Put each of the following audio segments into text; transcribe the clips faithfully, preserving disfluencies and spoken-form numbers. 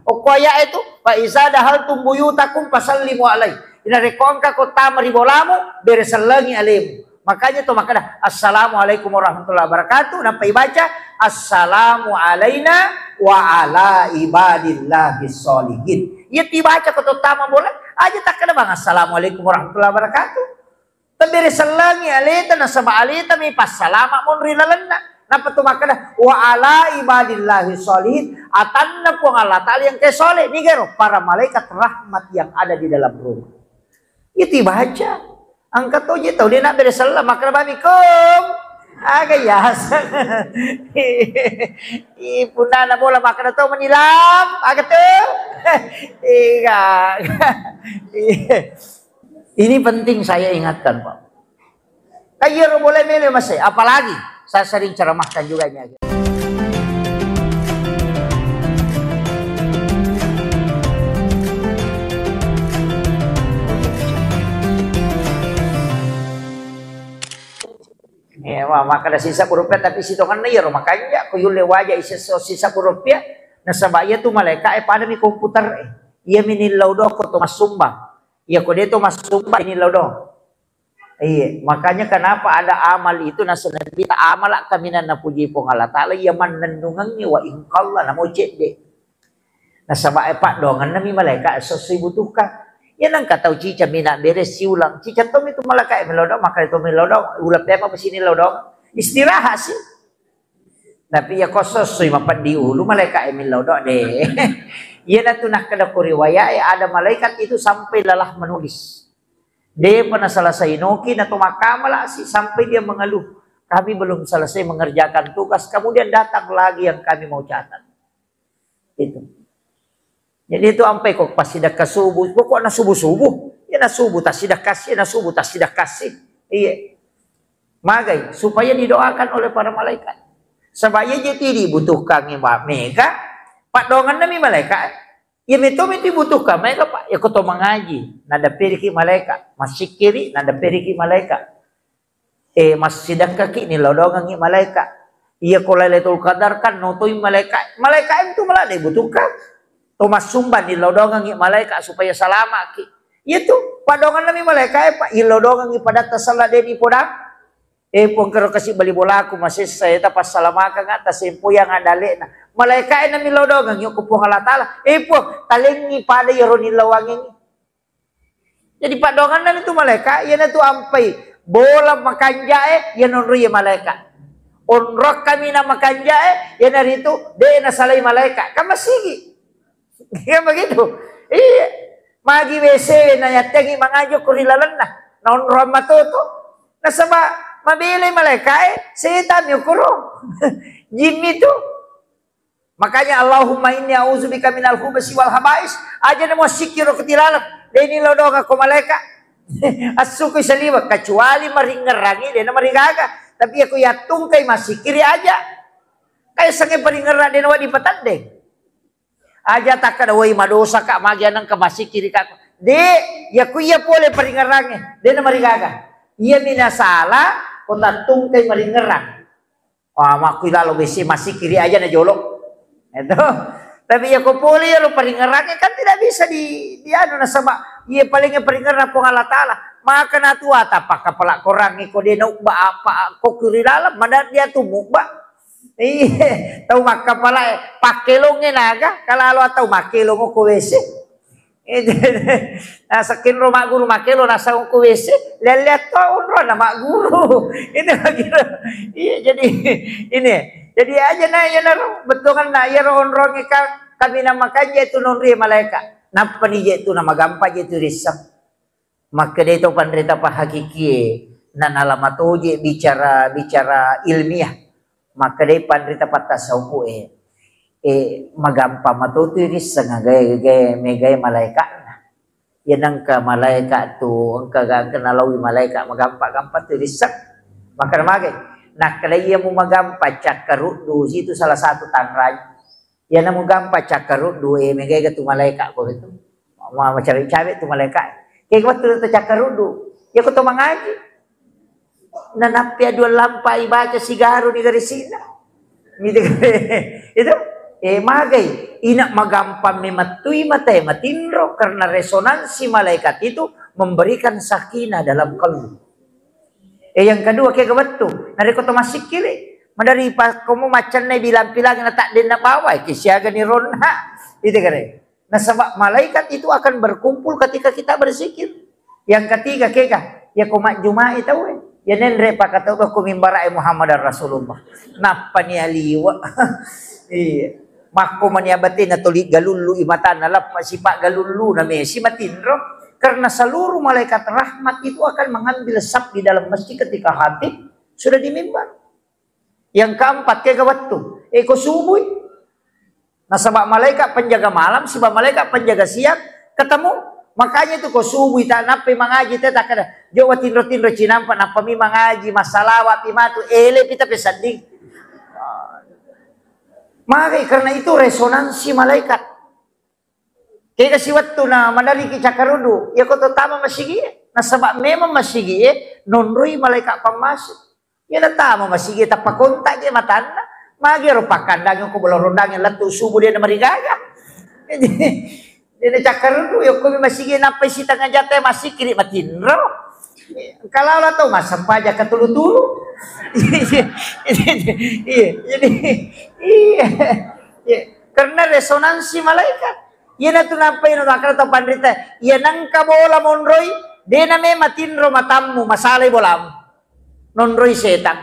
Okko aya'e tu, "Fa iza dahaltum buyutakum fasallimu alai." Narekko engka ko tama ri bolamu, bere sellengi alemu. Makanya to makkeda, "Assalamualaikum warahmatullahi wabarakatuh." Nappa ibaca, "Assalamu alaina wa ala ibadillahi sholihin." Iya tibaca ko to tama bola, aja takkeda bang, "Assalamualaikum warahmatullahi wabarakatuh." Tabere sellengi aleta, nasaba aleta mi passalama monri lalenna. Nappa to makkeda, "Wa ala ibadillahi sholihin." Atanna Puang Allah Ta'ala yang ke soleh, nigero para malaikat rahmat yang ada di dalam rumah. Itu baca. Engka to je tau de' nabbere selleng, makkeda bami, "Kom." Aga yaseng. Ih, punna na bola makkeda to menilam, aga tu? Iya. Ini penting saya ingatkan, Pak. Kan iyaro bola melo masai, apalagi saya sering ceramahkan juga ini. Ya, wah, makkeda sisa rupiah, tapi sitongenna iyaro makanja ko yulle waja isesso sisa rupiah, nasaba iya tu malaika e pada mi komputer e. Iya mi nillau doang ko to massumba. Iya ko de to massumba nillau doang. Iya, makanya kenapa ada amal itu nasa Nabi ta amala kaminang napuji Puang Allah Ta'ala, iya mannennungengngi wa ingkalla namo cedde. Nasaba e paddoangenna mi malaika esso sibutuhkan. Iya nengka tau cica mina bere siulang. Cica to mi tu malaika e melodong, maka to melodong, ulang pema masini lodong. Istirahat sih. Tapi iya ko sossoi mapeddi ulu malaika e melodong de. Iya natu nakkeda ko riwayat e ada malaikat itu sampai lelah menulis. Depa naselesai noki nato makkamala si sampai dia mengeluh, "Kami belum selesai mengerjakan tugas, kemudian datang lagi yang kami mau catat." Itu. Jadi itu ampai ko passidekka subuh, pokokna subuh-subuh, ya na subuh tassidekka si, na subuh tassidekka si. Iya. Magai supaya didoakan oleh para malaikat. Sebab iya jadi dibutuhkan mega, paddoangenna mi malaikat. Iya meto mi dibutuhkan, maega, Pak. Iya ko to mangaji, nadapperiki malaika, massikkiri, nadapperiki malaika. Eh, massidekkaki, nilodongengi malaika. Iya ko Lailatul Qadar kan notoi malaika. Malaika itu malah dibutuhkan. To massumba nilodongengi malaika supaya salamaki. Iya tu, padongenna mi malaika e, Pak. Ilodongengi pada tasalla deni podang. Eh, Puang, kero kasi bali bolaku masessa, eh, tapassalamakanga, tasempoi yang ada le'na. Malaika e nami lodongeng, yoko Puang Allah Ta'ala. Eh, Puang, talengi pada yero nilawangeng. Jadi padonganna itu malaika, yana tu ampai bola makanja e, yana onroi malaika. Onrok kami na makanja e, yana ritu de nasalai malaika. Kan masigi. Kan begitu? Iya. Magi W C na yattengi mangajo ko ri lalenna. Naonrong matoto. Nasaba mabelai malaikae, setan mi okoro. Jin mi tu. Makanya Allahumma inni a'udzubika minal khubasi wal habais. Aja namo sikkiro ketilaleng. Deni lodonga ko malaika. Assuku saliwa kecuali maringerangi dena marigaga. Tapi aku yattungkai masikiri aja. Kayak sange paringerang dena wadi patandeng. Aja takkeda, "Woi, madosa ka, magi anengka masikiri ka." De, iya ku iya pole paringerangnge, de namarigaga. Iya mi nasala, ko tattungkai maringerang. Wah, makku ilalo besi masikiri aja na jolo. Itu. Tapi iya ko pole iya lo paringerangnge kan tidak bisa di, di anu nasaba. Iya paling paringerang Puang Allah Ta'ala. Maka natua tapaka pala korangnge ko de na ubba apa ko kuri dalam, mana dia tu mubba. Iya, tau makkapalae, pakkelongnge naga, kalalo tau makkelong ko W C. Itu, nasakkeng ro magguru makkelong, nasang ko W C, lelle to onro na magguru. Itu lagi. Iya, jadi ini. Jadi aja na, iya naro, bettuanna, iya ro onrongnge ka, kami na makanja tu nonri malaika. Nappa ni je tu na magampa je tu risseng. Makkedai to panrita pahakikie, na nalama toje bicara, bicara ilmiah. Makkedai panrita pattasaupu'e, e, magampa matotui risseng agae, gae, megae malaeka'na. Iya nengka malaeka tu, engka, engka nalaui malaeka magampa-gampa tu risseng. Makkeda magai, nakkeda iya mu magampa cakkaruddu, situ salah satu tanranya. Iyana mugampa cakkaruddu, e, megaega tu malaeka ko itu. Ma-, macawe-cawe tu malaeka. Ke wettu tu cakkaruddu. Iya ko to mangaji. Nanappi dua lampa ibaca sigaru ni garisina. Gitu. Itu. Eh, magai, ina magampang memettui matae matinro karena resonansi malaikat itu memberikan sakinah dalam kalbu. Eh, yang kedua, kega wettu. Narekko to massikkiri, madari pakkomu maccanna bilang-pilang na tak denna bawa, eh, kisiaga ni ronna. Itu kare. Nasaba malaikat itu akan berkumpul ketika kita berzikir. Yang ketiga, kega, ya ko majjumai tauwe. Ya nenre pakatau ko mimbarai Muhammad Rasulullah. Nappa ni aliwa. Iya. Makko mani abate na toli galullu i matanna, lappa sipa galullu na mesi matinro. Karena seluruh malaikat rahmat itu akan mengambil saf di dalam masjid ketika khatib sudah di mimbar. Yang keempat, kega wettu. Eh, ko subui. Nasaba malaikat penjaga malam, siba malaikat penjaga siang, ketemu. Makanya itu ko subui tak nappai mangaji, te tak ada. Jo wa tinro-tinro cinampa, nappa mi mangaji, massalawa pi matu, ele pita pesadding. Magai, karena itu resonansi malaikat. Kega si wettu na madariki cakkarudu, ya ko to tama masigi, nasaba memang masigi, nonroi malaikat pammasuk. Iya natama masigi tappa kontak je matanna. Magi ro pakkandangi ko bola rondangi lettu subuh dia namarigaga. Jadi dia cakkarundu yokko mi masigi nappai sitengah jate masikiri matinro. Kalau lah tau massempajang katulu-tulu. Iya, iya, iya, iya, jadi iya, iya. Karena resonansi malaikat. Iya natu nappai no makkeda tau panrita. Iya nengka bola monroi, dena me matinro matammu, masalai bolamu. Nonroi setang.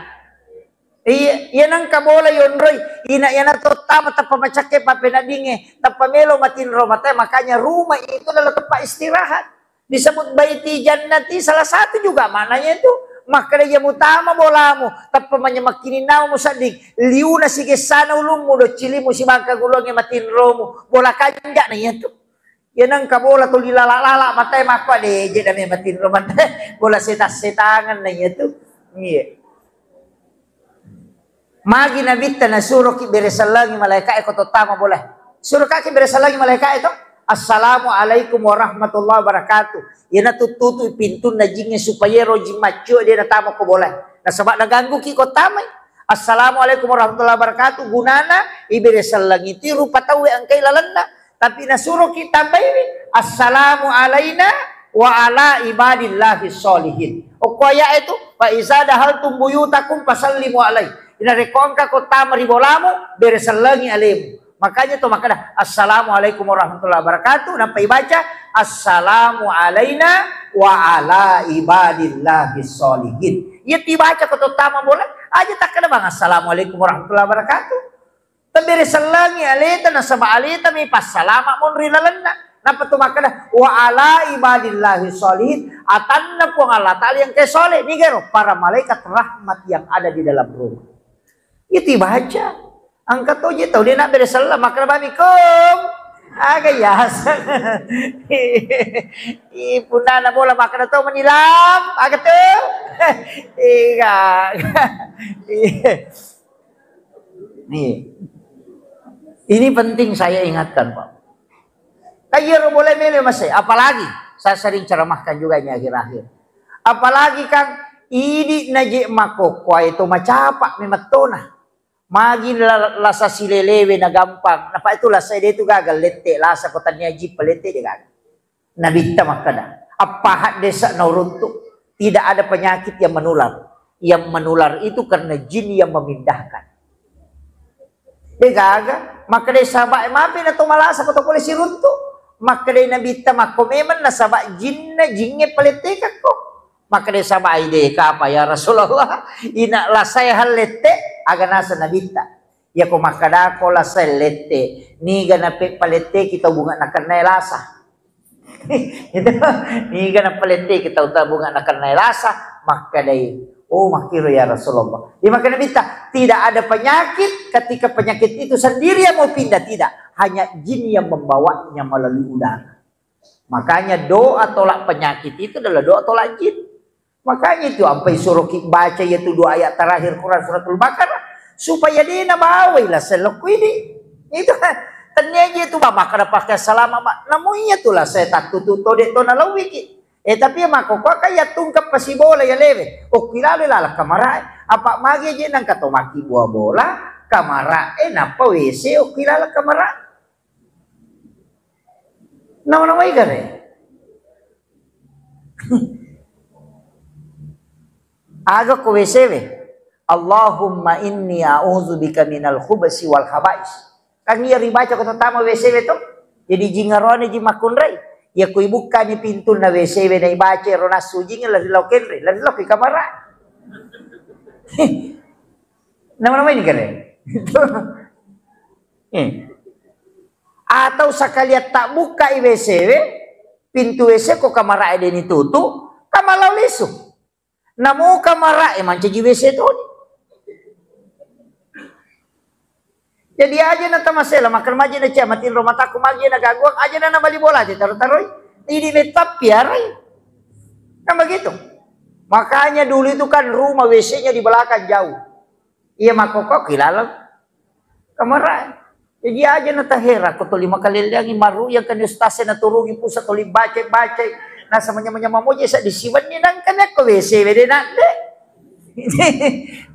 Iya, iya nengka bola yonroi, ina iyana to tama tappa macakke pappeneddingnge, tappa melo matinro matae, makanya rumah itu adalah tempat istirahat. Disebut baiti jannati, salah satu juga maknanya itu. Makkeda iya mutama bolamu, tappa manyamakkini nawa musedding, liuna sigessana ulummu, doccilimu sibangka gulungnge matinromu, bola kanja na iya tu. Iya nengka bola tuli lala-lala matae makko de je dame matinro matae. Bola setang-setangan na iya tu. Iya. Magi nabitta nasuroki bere sellengi malaikae ko to tama bola. Surokaki bere sellengi malaikae to. Assalamualaikum warahmatullahi wabarakatuh. Iyana tuttutu pintunna jingnge supaya ro jing maccio de natama ko bola. Nasaba nagangguki ko tamai. Assalamualaikum warahmatullahi wabarakatuh. Gunana ibere sellengi ti rupa tauwe engkai lalenna. Tapi nasuroki tambaiwi, "Assalamu alaina wa ala ibadillahi sholihin." Okko ayat itu, "Fa iza dahaltum buyutakum fasallimu alai." Ina rekko engka ko tama ri bolamu, bere sellengi alemu. Makanya to makkeda, "Assalamualaikum warahmatullahi wabarakatuh." Nappa ibaca, "Assalamu alaina wa ala ibadillahi sholihin." Iya tibaca ko to tama bola, aja takkeda bang, "Assalamualaikum warahmatullahi wabarakatuh." Tabere sellengi aleta nasaba aleta mi passalama monri lalenna. Nappa tu makkeda, "Wa ala ibadillahi sholihin." Atanna Puang Allah Ta'ala yang ke soleh. Nigero para malaikat rahmat yang ada di dalam rumah. Itu baca. Angkat toje tau dia nak bere sellang makkeda bami kom. Aga yaseng. Ih, punna na bola makkeda tau menilam. Aga tu. Iya. Nih. Ini penting saya ingatkan, Pak. Kan iyaro boleh melo masai, apalagi saya sering ceramahkan juga ini akhir-akhir. Apalagi kan idi naje makokkoe to macapa memettona. Magi la- lasa silelewe na gampang. Napa itu lasa de tu gagal lette, lasa ko tania jippa lette de gagal. Nabitta makkeda, "Appaha desa nauruntu, tidak ada penyakit yang menular. Yang menular itu karena jin yang memindahkan." De gaga, makkeda sahabat, "Mapi na to malasa ko to pole siruntu?" Makkeda Nabitta, "Makko memang nasaba jinna jinge palettekakko." Makkeda sahabat, "Ai de kapa ya Rasulullah, ina lasae hallette?" Aga nasa Nabitta. Iyako makkedako lasae lette, niga nape paletteki tau bunga nakennae lasa. Itu, niga napaletteki tau tabunga nakennae lasa, makkedai, "Oh, makkiro ya Rasulullah." Iya makkeda Nabitta, "Tidak ada penyakit ketika penyakit itu sendiri yang mau pindah, tidak. Hanya jin yang membawanya melalui udara." Makanya doa tolak penyakit itu adalah doa tolak jin. Makanya itu ampai suruh ki baca ya tu dua ayat terakhir Quran Suratul Baqarah supaya dia nabawai lah selok ini. Itu kan tanya aja itu, "Bah, maka ada pakai salama, Mak." Namu iya tu lah saya tak tutup todek to nalawiki. Eh, tapi ya mako kok kayak tungkap pasi bola ya lewe. Oh, kilale lah kamarae. Apa magi aja nang kato maki buah bola, kamara e, nappa W C okko ilalang kamara. Nama-namai gare. Aga ko W C we. Allahumma inni a'udzubika minal khubsi wal khaba'is. Kan iya ribaca ko tama W C we to. Jadi jingarone ji makkunrai. Ya ko ibukkani pintunna W C we na ibaca ro nassu jing lari lao kenre, lari lao ki kamara. Nama-namai ni kare. Eh. Atau sakalian tabbukkai W C we, pintu W C ko kamara e deni tutu, kamalao lisu. Namo kamara e mancaji W C toni. Jadi aja na tamasela, makan maji na cia, matinro mataku maji na gangguang, aja na nabali bola aja taro-taroi. Ini metap piarai. Kan begitu. Makanya dulu itu kan rumah W C-nya di belakang jauh. Iya makkokko ki laleng kamara. Jadi aja na tahera ko toli makalelleangi maru yang kan ustaz na turungi pusat toli baca-baca. Nasa manya-manya mamoje sa disiwenni nang kan ko W C wede nak de.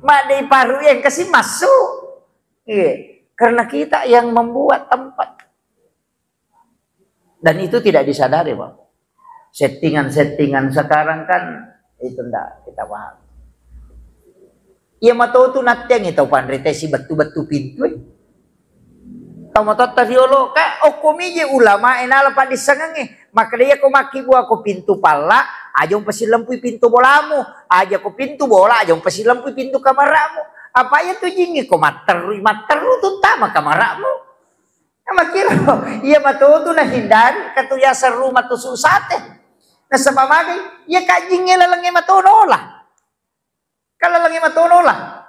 Mak dei paru yang kasih masuk. Iya. Karena kita yang membuat tempat. Dan itu tidak disadari, Pak. Settingan-settingan sekarang kan itu ndak kita paham. Iya matotu nattiangi tau panrita si bettu-bettu pintu e. Tau matotta riolo ka okko mije ulama e nala paddissengengnge. Makkeda iya ko makkibua ko pintu palla, aja umpasilempui pintu bolamu, aja ko pintu bola, aja umpasilempui pintu kamaramu. Apa iya tu jingi ko matterru, matterru tu tama kamaramu. Makkiro, iya matotu nahindari, katu yaseng rumah tu susate. Nasaba magai, iya kajingnge lalengnge matono lah. Kan lalengnge matono lah.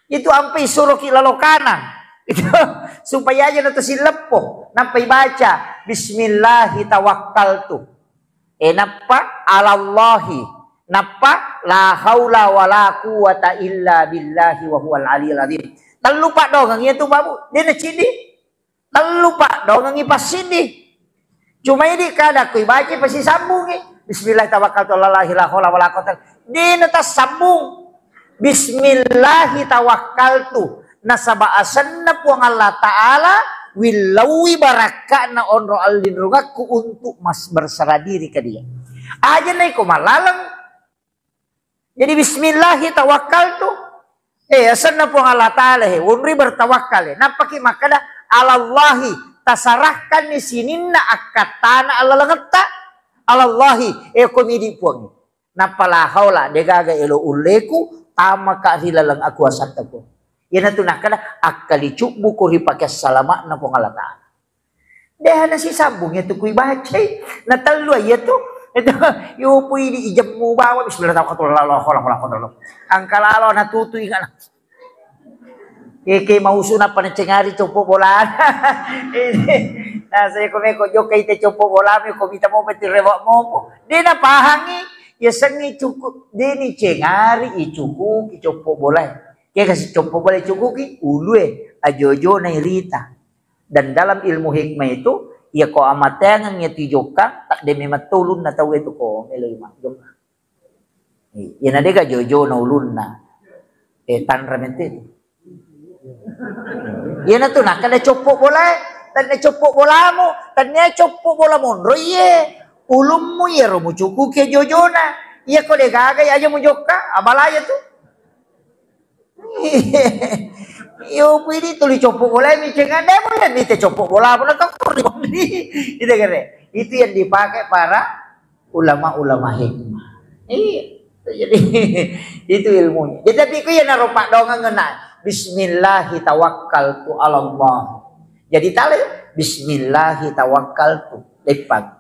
Itu ampai suroki lalo kanang. Itu supaya aja na to sileppo. Nappa ibaca, "Bismillahi tawakkaltu." Eh, nappa alallahi. Nappa la haula wala quwwata illa billahi wa huwal aliyul azim. Tellu paddongeng iya tu, Babu. Dena cidi. Tellu paddongengi passiddi. Cuma idi kada kui baca pasisambungi. Bismillah tawakkaltu ala la ilaha wala quwwata. Dena tassambung. Bismillahi tawakkaltu. Nasaba asenna Puang Allah Ta'ala willauwi barakka'na onro allinrungakku untuk mas berserah diri ke Dia. Aja naiko malaleng. Jadi bismillahi tawakkaltu. Eh, asenna Puang Allah Ta'ala he, wonri bertawakkal he. Nappaki makkeda, alallahi, tasarahkanni sininna akkattana allalengetta. Alallahi, eh, ko midi Puang. Nappa la haula, degaga elo ulleku, tamaka ri laleng akuasatta Puang. Iyanatu nakkeda, akkalicubbuko ri pake salama'na Puang Allah Ta'ala. Deha nasisambung iyatu kui bacai. Na tellu iyatu. Itu, yopo idi ijemmu bawa, bismillah, tawakkaltu, la ilaha illallah, la ilaha illallah. Angka lalo natutu ingana. Keke mausu nappa nacengari coppo bolana. Ini, nah, saya ko meko jokka ite coppo bolami, ko mita mo peti rewa mopo. De napahangi, ya sengi cukup, de ni cengari icukuki coppo bolai. Ke kasi coppo bolai cukuki, ulue, ajojo na irita. Dan dalam ilmu hikmah itu, iya ko amateangeng iya tijokka, tak de memang tolunna tau itu ko meloi majokka. Iya na dega jojo na ulunna. Eh, tanra mente. Iya na tu nakkeda coppo bolae, tanna coppo bolamu, tanna coppo bola monro iye. Ulummu iya ro mucuku ke jojona. Iya ko de gaga iya aja mujokka, abalaya tu. Yo, pidi tuli coppo bola mi cenga, de mulle mi te coppo bola, bola to kori. Itu kere. Itu yang dipakai para ulama-ulama hikmah. Iya. Jadi itu ilmunya. Jadi tapi ku ya naro pak dongeng ngena. Bismillahi tawakkaltu ala Allah. Jadi tale, Bismillahi tawakkaltu. Lepang.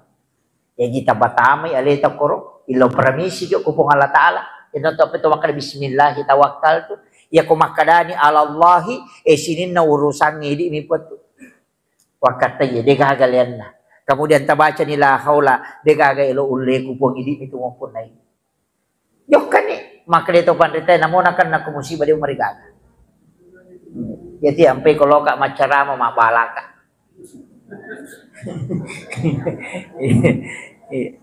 Jaji tapatamai aleta koro, illau paramisi jo ko Puang Allah Ta'ala. Ino to apa to makkada bismillahi tawakkaltu. Iya ko makkadani alallahi, eh, sininna urusangnge idi mi Puang tu. Wakkatta iya, de gaga leanna. Kemudian tabacani la haula, de gaga elo ulleku Puang idi mi tu mampun nai. Jokkani, makkeda to panrita, namo nakan nako musibah de marigaga. Jadi ampe ko loka maccarama mabbalaka. Iya.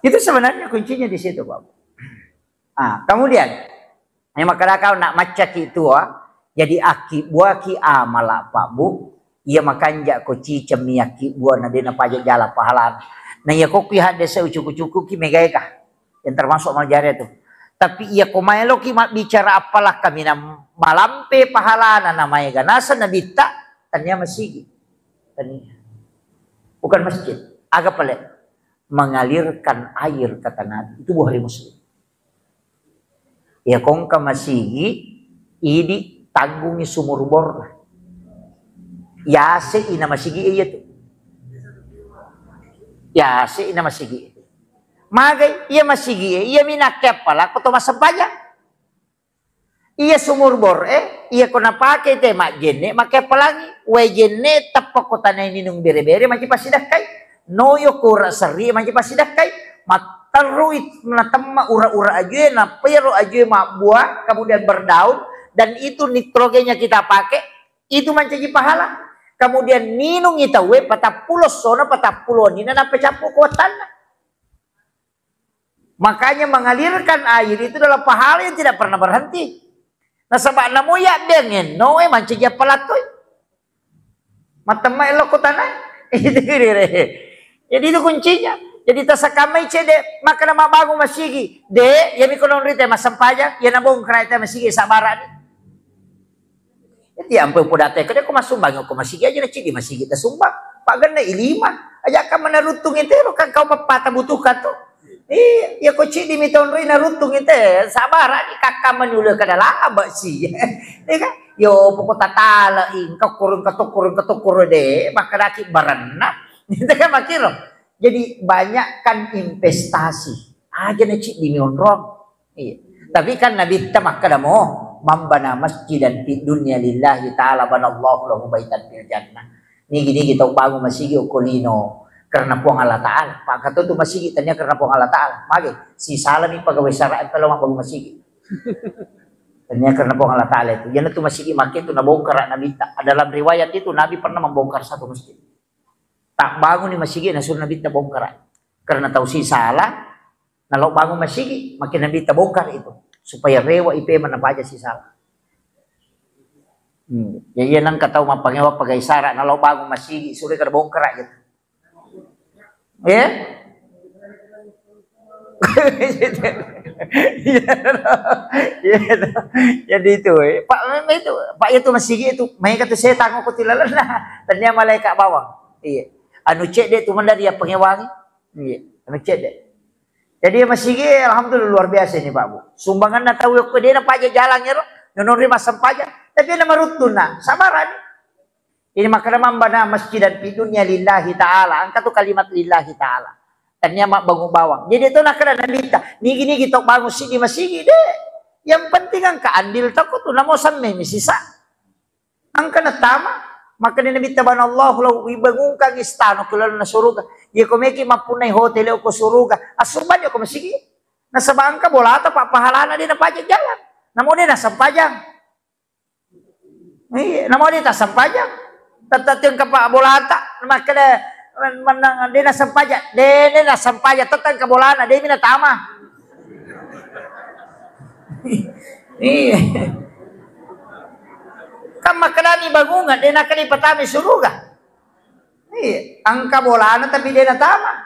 Itu sebenarnya kuncinya di situ, Bapak. Ah, kemudian, yang makkeda kau nak maccaki tua, Jadi akkibbuaki amala, Pak Bu, iya makanja ko cicemmi akkibbuana, de napaja jala pahalana. Na iya ko ki haddese ucuku-cukuki mega-ega. Yang termasuk malajari itu. Tapi iya ko maeloki mabbicara appala kaminang malampe pahalana na maega naseng nabitta, tania masigi. Tania. Bukan masjid. Aga pale? Mengalirkan air, kata Nabi. Itu Bukhari Muslim. Ya, kongka masigi, idi tanggungi sumur bor. Yase ina masigi iya tu. Yase ina masigi. Magai iya masigi, iya minakke appala ko to massempajang. Iya sumur bor e, iya ko napake te majjenne, make appalangi. Wae jenne teppa ko tanai ninung bere-bere, manci passidakkai. Noyo ko ura serri, manci passidakkai. Matterrui natemma ura-ura ajue, napero ajue mabbua, kemudian berdaun, dan itu nitrogenya kita pakai, itu mancaji pahala. Kemudian ninungi tauwe patappulo sona, patappulo nina, nappa cappu ko wattanna. Makanya mengalirkan air itu adalah pahala yang tidak pernah berhenti. Nasaba namo ya bengenno e mancaji appalattoi. Matemma elokko tanai. Itu dire. Jadi itu kuncinya. Jadi tasakamai cede, makkeda mabbangun masigi. De, ya miko nonrite massempajang, ya nabongkara te masigi sabarani. Jadi ampe poda teko de ko massumbang ko masigi aja na cidi masigi ta sumbang. Pak genne ilima. Aja kan menaruttung itu kan kau mepata butuhkan tu. Iya, ya ko cidi mi tonroi naruttung itu sabarani kakka manula kada laba si. Ya kan? Yo pokok tatala ingka kurung ketuk kurung ketuk kurung de, maka daki barenna. Itu kan makiro. Jadi banyakkan investasi. Aja na cidi mi onrong. Iya. Tapi kan Nabitta makkeda mo, "Man bana masjidan fid dunya lillahi ta'ala banallahu lahu baitan fil jannah." Nigi-nigi tau bangun masigi okko lino karena Puang Allah Ta'ala. Pak kata tu masigi tania karena Puang Allah Ta'ala. Mage, si salami pegawai syara' kalau mau bangun masigi. Tania karena Puang Allah Ta'ala itu. Jadi tu masigi make tu nabongkar Nabitta. Dalam riwayat itu Nabi pernah membongkar satu masjid. Tak bangun di masigi, nasuruh Nabitta bongkar. Karena tau si salah, nalo bangun masigi, makin Nabitta bongkar itu supaya rewa ipe mana baca si salah. Hmm. Jadi yang nang kata mau pangewa pagai sara, nalo bangun masigi, suruh kada bongkar gitu. Ya? Iya, iya. Jadi itu, eh. Pak, memang itu, Pak itu masigi itu, mereka tuh setan aku tilalan lah. Tania malaikat bawang. Iya. Anu cek deh tuh mandari apa ngewangi. Iya, anu cedde. Jadi masigi alhamdulillah luar biasa ini Pak Bu. Sumbanganna tau ko dena paja jalan ya ro. Nonori massempajang. Tapi na maruttunna, sabarani. Ini makkeda man bana masjidan fid dunya lillahi ta'ala. Angka tu kalimat lillahi ta'ala. Tania mabbangun bawang. Jadi itu nakkeda Nabitta, nigi-nigi tau bangun sidi masigi de. Yang penting angka andil toko tu namo samme mi sisa. Angka natama, makkeda Nabitta banallahu lahu, ibangunkan istana ko lalenna suruga. Iya ko meki mappunnai hotel ko suruga, assumbang ko masigi. Nasaba angka bolata pa pahalana de napaja jalan. Namo de nasempajang. Iya, namo de tasempajang. Tette engka pa bolata, makkeda mennang de nasempajang. De, de nasempajang, tette engka bolana, de mi natama. Iya. Kan makkedani bangungan, de nakkeda patami suruga. Iya, angka bolana tapi de natama.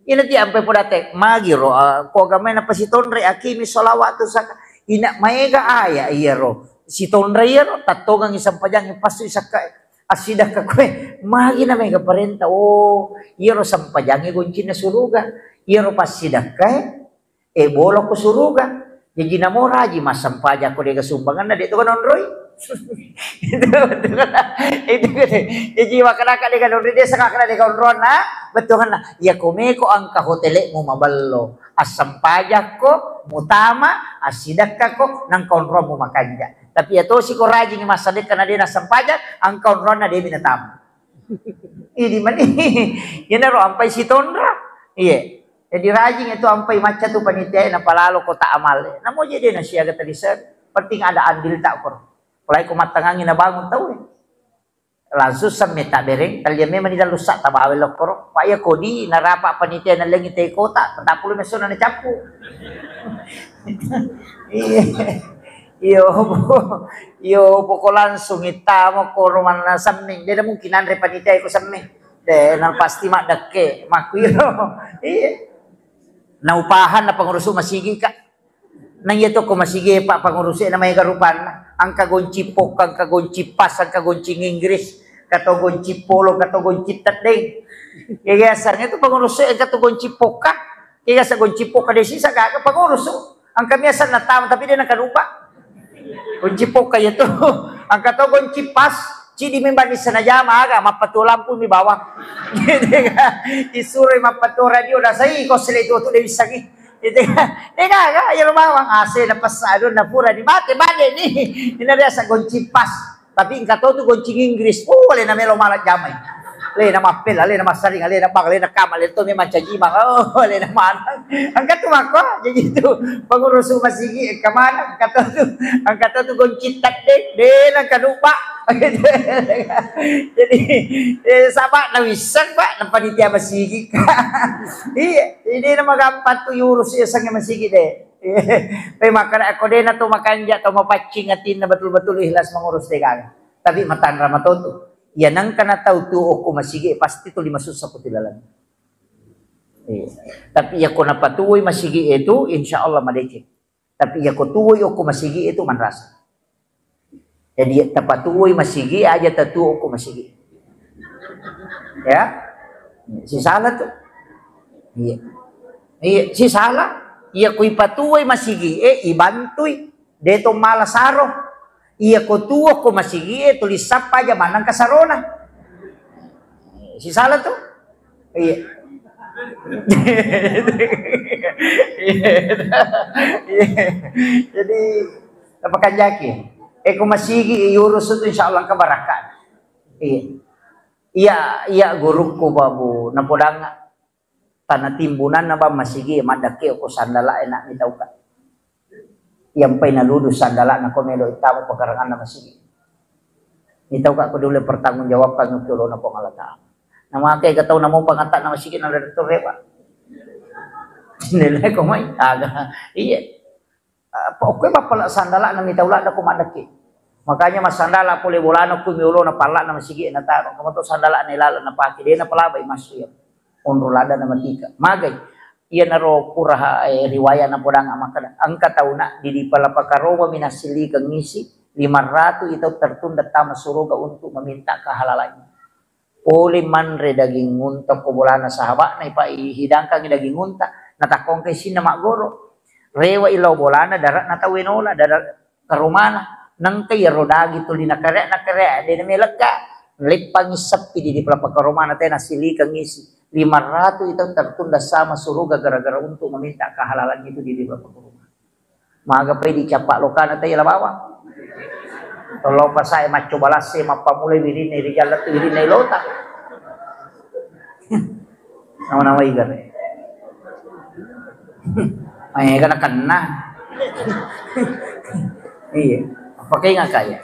Ina ti ampe podate, magi ro, ah, ko agamai napasitonre akimi sholawatu saka. Ina maega aya iya ro. Sitonre iya ro, tattongangi sempajangi passu sakka. Assidakka koe, magi na mega parenta. Oh, iyaro sempajangnge goncinna suruga. Iyaro passidakkae, eh, boloko suruga. Jaji namo raji massempajang ko dega sumbanganna, de to nonroi. Itu betul kan? Itu kan? Jaji makanaka dega nonroi, de sakakana dega onronna, betul kan? Ya komeko angka hotelmu maballo. Assempajakko, mutama, assidakkako, nangka onrommu makanja. Tapi ya tosi ko rajingi massadekka na de nassempajang, angka onronna de mi natama. Idi mani. Iyanaro ampai sitonra. Iye. Jadi rajing itu ampai macca tu panitia napalalo kota amal. Namo je de nasiaga tadi ser. Penting ada andil tak kor. Apalagi ko mattangangi nabangun tau. Langsung semme tabbereng, talia memang di dalam rusak tabawa lokkoro. Pak ya kodi narapa panitia nalengi te kota, petapulu mesona nacappu. Iya. Iyo, iyo, poko langsung ittama ko romanna semming. De' mungkin anre panitia iko semming. De', na pasti maddekke, makkuiro. Iya. Na upahan na pengurusu masigi ka. Nang iya to ko masigi, Pak, pengurusu na maega rupanna. Engka gonci pokka, engka gonci pas, engka gonci Inggris, engka to gonci polo, engka to gonci teddeng. Iya, biasanya itu pengurusu engka to gonci pokka. Iya, sa gonci pokka de' sisa gaga pengurusu. Engka biasa na tama tapi de' na kalupa. Gonci pokka iya tu. Engka to gonci pas, cidi memang di sana jama aga, mappatuo lampu mi bawang. Isuro mappatuo radio, nasai ko sele tu tu de' wissangi. Gitu kan? De' gaga, iya lo bawang. A C na pessa, aduh, na pura di mate, bale ni. Ini biasa gonci pas. Tapi engka to tu gonci Inggris. Oh, alena melo mala jamai. Alena mappella, alena massaring, alena bang, alena kama, alena to memang caji bang. Oh, alena maneng. Engka tu makko, jadi tu pengurusu masigi, engka maneng, engka to tu, engka to tu gonci teddeng, de' na kalupa. Jadi, eh, saba na wisseng, Pak, na panitia masigi. Iya, ini na magampang tu yurus iya sange masigi de'. Pe makkeda ko de' na to makanja, to mapaccing atinna, betul-betul ikhlas mengurus de' gaga. Tapi matanra matotu. Iya nengka na tau tuo okko masigi, pasti tuli masussa ko tilalang. Iya. Tapi iya ko napatuoi masigi itu, insya Allah madeceng. Tapi iya ko tuoi okko masigi itu manrasa. Jadi tapatuoi masigi aja tatuo okko masigi. Ya. Sisala tu. Iya. Iya, sisala. Iya ko ipatuoi masigi, eh, ibantui. De' to mala saro. Iya ko tuo ko masigi e, tuli sappa aja maneng kasarona. Sisala tu? Iya. Iya. Jadi, apa kanjaki? Eh, ko masigi, iya, urus tu insya Allah keberkahan. Iya. Iya, iya, gurukku babu, napodanga. Tana timbunanna bang masigi, maddakke ko sandala e na mitauka. Iyampai naludu sandala na ko melo ittama pekaranganna masigi. Mitauka ko dulu pertanggungjawabkan ki olona Puang Allah Ta'ala. Namake ga tau namo pangatta na masigi na dari tu repa. Nilai ko mai, aga. Iya. Eh, pokoknya bappala sandala na mitau ladda ko maddaki. Makanya massandala pole bolana ku miolo na palla na masigi na taro. Kamu tu sandala na ilala na pake de na palabai massu ya. Onro ladda na matika. Magai. Iya naro pura, eh, riwaya na podang makkada. Engka tauna di, di pala pakaroma minasili kengisi lima ratu itau tertunda tama suruga untuk meminta kehalalannya. Pole manre daging unta ko bolana sahaba'na, ipa-, ihidangkangi daging unta, natakkongkai sinna maggoro. Rewa ilao bolana, dare'na tau enola, dare' karomana. Nengka iyaro daging tuli nakarea, nakarea, de' namelekka. Leppangi seppi di, di pelapa karomana, tena silikang isi. Lima ratu itau tertunda sama suruga gara-gara untuk meminta kehalalan itu di, di pelapa karomana. Maga pai dicappa lokana tei la bawang. Tolong pasae maccoba lasse mappamulai wirinna ri jalla tu wirinna ilota. Nama-nama igare. Maega nakenna. Iya. Apa kayak nggak kaya?